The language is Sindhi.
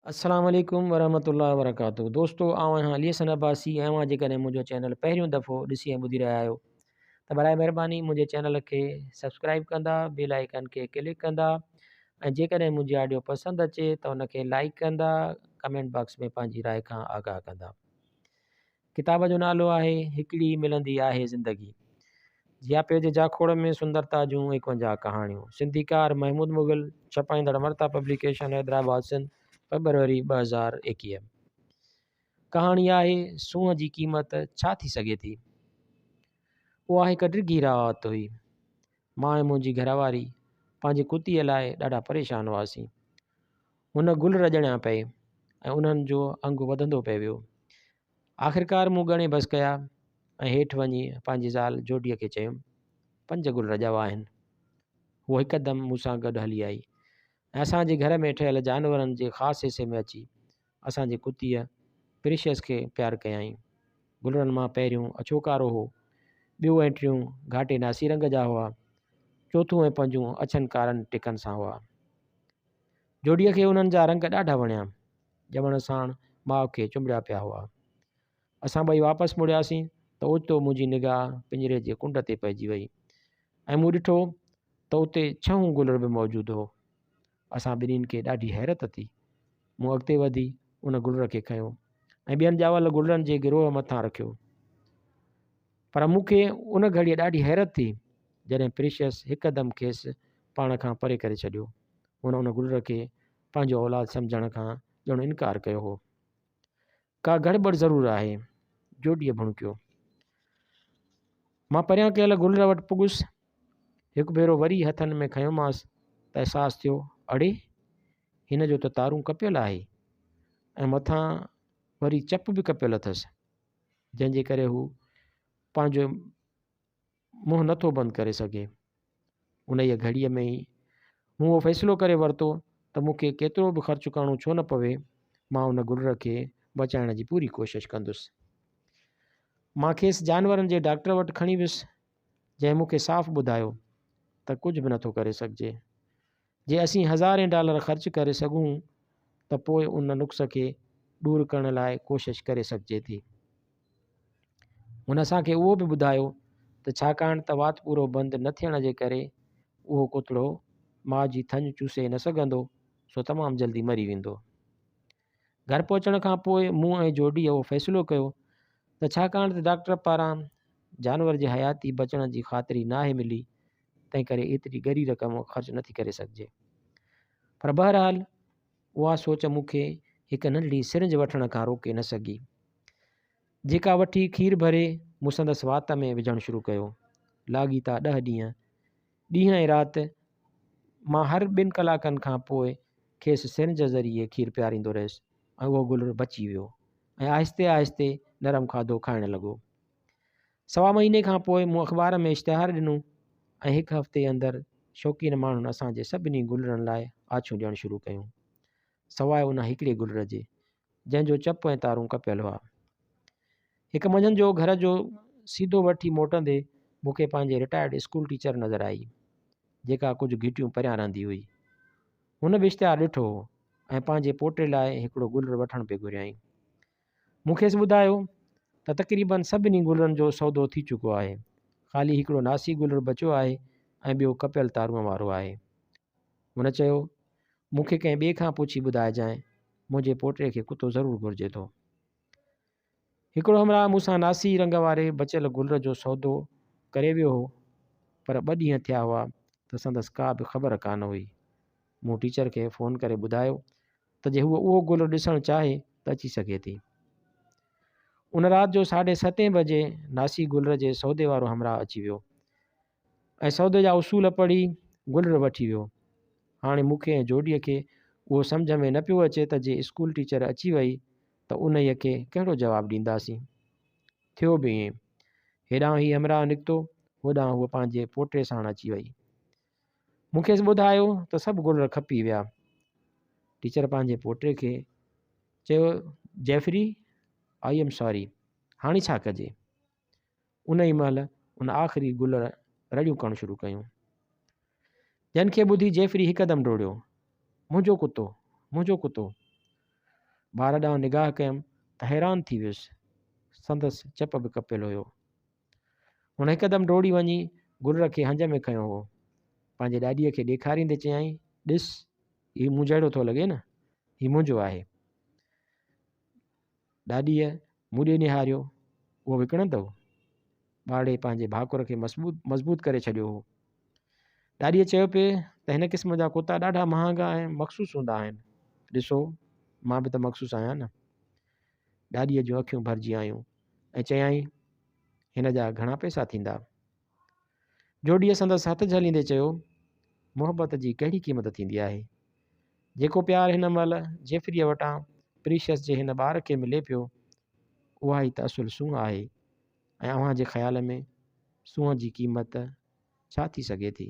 السلام عليڪم ورحمة الله وبرڪاته دوستو آئون آهيان علي حسن عباسي ۽ اوهان جيڪڏهن منهنجو چينل پهريون دفعو ڏسي ۽ ٻڌي رهيا آهيو ته برائي مهرباني منهنجي چينل کي سبسڪرائب ڪندا بيل آئيڪن کي ڪلڪ ڪندا ۽ جيڪڏهن منهنجي آڊيو پسند اچي ته ان کي لائڪ ڪندا ڪمينٽ باڪس ۾ پنهنجي راء کان آگاهه ڪندا. ڪتاب جو نالو آهي هڪڙي ملندي آهي زندگي. جياپي جي جاکوڙ ۾ سندرتا جون 51 ڪهاڻيون. سنڌيڪار محمود مغل، ڇپائيندڙ امرتا پبليڪيشن حيدرآباد سنڌ، فيبروري 2021. ڪهاڻي آهي سونهن جي قيمت ڇا ٿي سگهي ٿي؟ اها هڪ ڊگهي رات هئي. مان ۽ منهنجي گهرواري پنهنجي ڪتيء لاء ڏاڍا پريشان هئاسين. هن گل رڄڻيا پئي ۽ انهن جو انگ وڌندو پئي ويو. آخرڪار مون ڳڻي بس ڪيا ۽ هيٺ وڃي پنهنجي زال جوڊيء کي چيم، پنج گل رڄاوا آهن. هوء هڪدم مون سان گڏ هلي آئي ۽ اسان جي گهر ۾ ٺهيل جانورن جي خاص حصي ۾ اچي اسان جي ڪتيء پريشس کي پيار ڪيائين. گلڙن مان پهريون اڇو ڪارو هو، ٻيو ۽ ٽيون گهاٽي ناسي رنگ جا هئا، چوٿون ۽ پنجون اڇن ڪارن ٽڪن سان هئا. جوڊيء کي انهن جا رنگ ڏاڍا وڻيا. ڄمڻ ساڻ ماء کي چنبڙيا پيا هئا. اسان ٻئي واپس مڙياسين ته اوچتو منهنجي نگاهه پڃري جي ڪنڊ تي پئجي وئي ۽ مون ڏٺو ته اتي ڇهون گلر به موجود هو. اسان ٻنهين کي ڏاڍي حيرت ٿي. مون اڳتي وڌي ان گلر کي کنيو ۽ ٻين ڄاول گلرن جي گروهه مٿان رکيو. پر مون کي ان گهڙيء ڏاڍي حيرت ٿي، جڏهن پريشس هڪدم کيس پاڻ کان پري ڪري ڇڏيو. هن ان گلر کي پنهنجو اولاد سمجهڻ کان ڄڻ انڪار ڪيو هو. ڪا گڙٻڙ ضرور آهي. جوڊيء ڀڻڪيو. مان پريان ڪيل گلر وٽ پڳس. هڪ ڀيرو وري هٿن ۾ کنيومانس ته احساس ٿيو، اڙي! هن جو ته تارون ڪپيل آهي ۽ مٿان وري چپ به ڪپيل اٿس. جنهن جي ڪري هو پنهنجو منهن نٿو بند ڪري سگهي. انهيء گهڙيء ۾ ئي مون اهو فيصلو ڪري ورتو ته مون کي ڪيترو به خرچ ڪرڻو ڇو نه پوي، مان ان گلر کي بچائڻ جي پوري ڪوشش ڪندس. مان کيس جانورن جي ڊاڪٽر وٽ کڻي ويس، جنهن مون کي صاف ٻڌايو ته ڪجهه به نٿو ڪري سگهجي. جي اسين هزارين ڊالر خرچ ڪري سگهون ته پوء ان نقص کي ڏور ڪرڻ لاء ڪوشش ڪري سگهجي ٿي. هن اسان کي اهو به ٻڌايو ته ڇاڪاڻ ته وات پورو بند نه ٿيڻ جي ڪري اهو ڪتڙو ماء جي ٿڃ چوسي نه سگهندو سو تمام جلدي مري ويندو. گهر پهچڻ کان پوء مون ۽ جوڊيء اهو فيصلو ڪيو ته ڇاڪاڻ ته ڊاڪٽر پاران جانور جي حياتي بچڻ جي خاطري ناهي ملي تنهن ڪري ايتري ڳري رقم خرچ نٿي ڪري سگهجي. پر بهرحال اها سوچ مون کي هڪ ننڍڙي سرنج وٺڻ کان روڪي نه سگهي. جيڪا وٺي کير ڀري مون سندس وات ۾ وجهڻ شروع ڪيو. لاڳيتا ڏهه ڏينهن، ڏينهن ۽ رات مان هر ٻن ڪلاڪن کان پوء کيس سرنج ذريعي کير پياريندو رهيس ۽ اهو گلر بچي ويو ۽ آهستي آهستي نرم کاڌو کائڻ لڳو. سوا مهيني کان پوء مون اخبار ۾ اشتهار ڏنو ۽ هڪ هفتي اندر شوقين ماڻهن اسان جي سڀني گلرن لاء آڇون ڏيڻ شروع ڪيون، سواء ان هڪڙي گلر جي، جنهن جو چپ ۽ تارون ڪپيل هئا. هڪ منجهند جو گهر جو سيڌو وٺي موٽندي مون کي پنهنجي رٽائرڊ اسڪول ٽيچر نظر آئي، جيڪا ڪجهه گهٽيون پريان رهندي هئي. هن به اشتهار ڏٺو هو ۽ پنهنجي پوٽي لاء هڪڙو گلر وٺڻ پئي گهريائين. مون کيس ٻڌايو ته تقريباً سڀني گلرن جو سودو ٿي چڪو آهي، خالي هڪڙو ناسي گلر بچيو آهي ۽ ٻيو ڪپيل تارونء وارو آهي. هن چيو، مون کي ڪنهن ٻئي کان پڇي ٻڌائجانء، منهنجي پوٽي کي ڪتو ضرور گهرجي ٿو. هڪڙو همراهه مون سان ناسي رنگ واري بچيل گلر جو سودو ڪري ويو هو، پر ٻه ڏينهن ٿيا هئا ته سندس ڪا به خبر ڪانه هئي. مون ٽيچر کي فون ڪري ٻڌايو ته جي هوء اهو گل ڏسڻ چاهي ته اچي سگهي ٿي. ان رات جو ساڍي ستين بجي ناسي گلر جي سودي وارو همراهه اچي ويو ۽ سودي جا اصول پڙهي گلر وٺي ويو. هاڻي مون کي ۽ جوڊيء کي اهو سمجهه ۾ نه پيو اچي ته جي اسڪول ٽيچر اچي وئي ته انهيء کي ڪهڙو جواب ڏينداسين. ٿيو به ائين. هيڏانهن هي همراهه نڪتو، هوڏانهن هوء پنهنجي پوٽي ساڻ اچي وئي. مون کيس ٻڌايو ته سڀ گلر کپي ويا. ٽيچر پنهنجي پوٽي کي چيو جيفري I am sorry هاڻي ڇا ڪجي؟ ان ئي مهل ان آخري گلر رڙيون ڪرڻ شروع ڪيون. جن کي ٻڌي جيفري هڪدم ڊوڙيو. منهنجو ڪتو! منهنجو ڪتو! ٻار ڏانهن نگاهه ڪيم ته حيران ٿي ويس. سندس چپ به ڪپيل هيو. هن هڪدم ڊوڙي وڃي گلر کي هنج ۾ کنيو هو. پنهنجي ڏاڏيء کي ڏيکاريندي چيائين، ڏس، هي مون جهڙو ٿو لڳي نه؟ هي منهنجو آهي. ڏاڏيء مون ڏي نهاريو، اهو وڪڻندؤ؟ ٻارڙي پنهنجي ڀاڪر کي مضبوط ڪري ڇڏيو هو. ڏاڏيء چيو پئي ته هن قسم جا ڪتا ڏاڍا مهانگا ۽ مخصوص هوندا آهن. ڏسو، مان به ته مخصوص آهيان نه. ڏاڏيء جون اکيون ڀرجي آيون ۽ چيائين، هن جا گهڻا پئسا ٿيندا؟ جوڊيء سندس هٿ جهليندي چيو، محبت جي ڪهڙي قيمت ٿيندي آهي؟ جيڪو پيار هن مهل جيفريء وٽان پريشس جي هن ٻار کي ملي پيو، اها ئي ته اصل سونهن آهي ۽ اوهان جي خيال ۾ سونهن جي قيمت ڇا ٿي سگهي ٿي؟